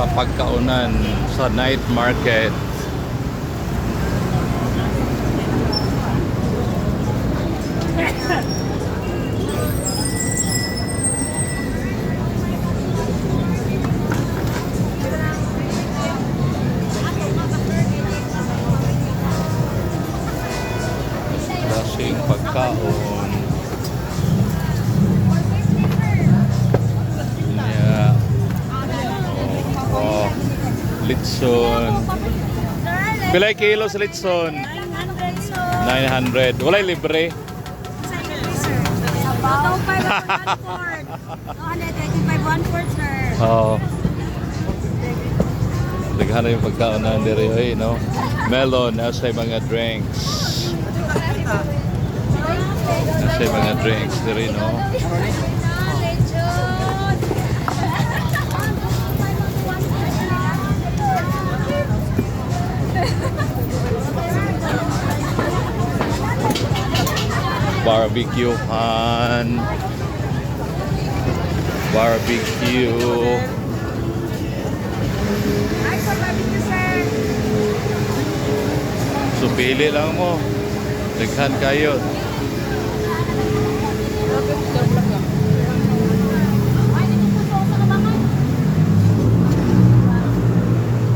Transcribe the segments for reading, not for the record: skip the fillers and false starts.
Sa pagkaunan sa night market. Klaseng pagkaon. Yeah. Oh, wow. Litson. Pila kilo sa litson? 900, sir. 900. Walay libre. Sa libre, sir. 205 1/4. 285 1/4, sir. Oo. Daghan na yung pagkaon na diri oy, no? Melon, nasa mga drinks. Nasa mga drinks diri, no? Lechon. Barbecue pan. Barbecue. Ay, sa barbecue, sir. So pili lang mo. Daghan kayo. Ay, dito po sa kabangan.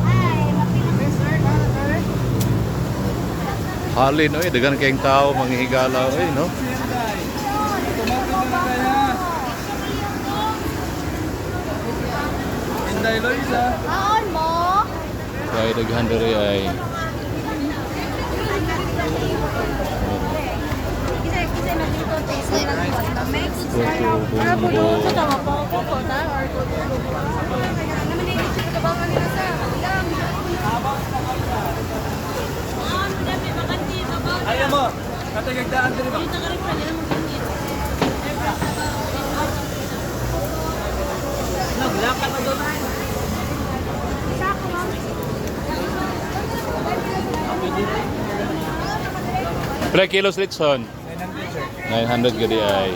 Ay, mapila. Halin oy, daghan kayong tao manghigala oy, no? Inday Loisa. Aon mo? Kaya daghan diri ay. Puto bumbo. Ayaw mo. Katagagdaan din ba? Naglakad na doon. Pila kilos litson? 900 gadi ay.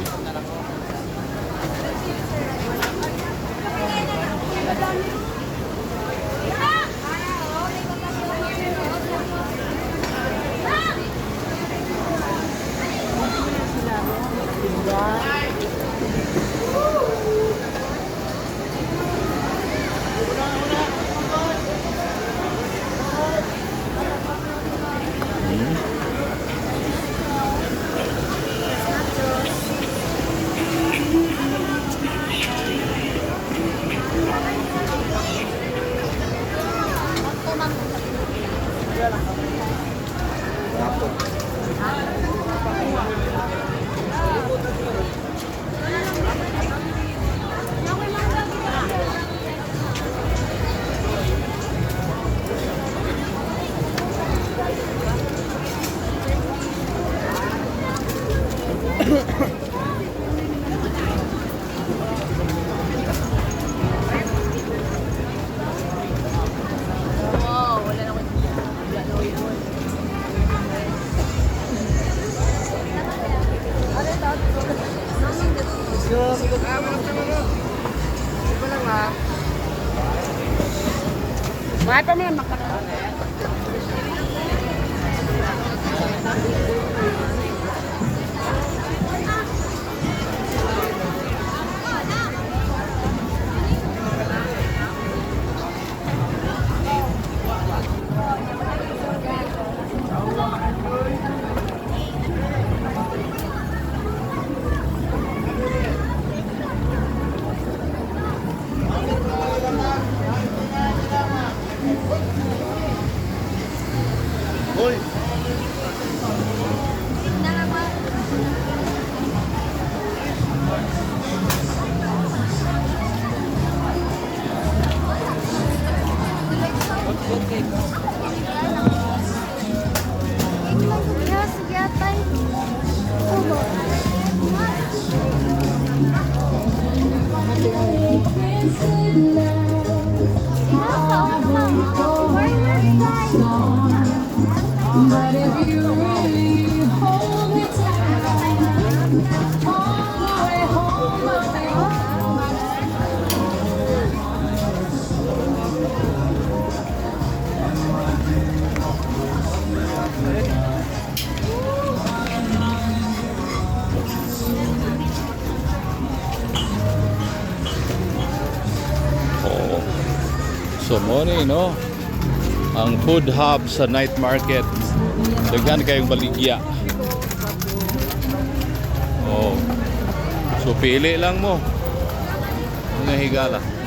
Mahal pa mo lang makaroon. So mao ni, no? Ang food hub sa night market. Daghan kayong baligya. Oh. So pili lang mo. Mga higala.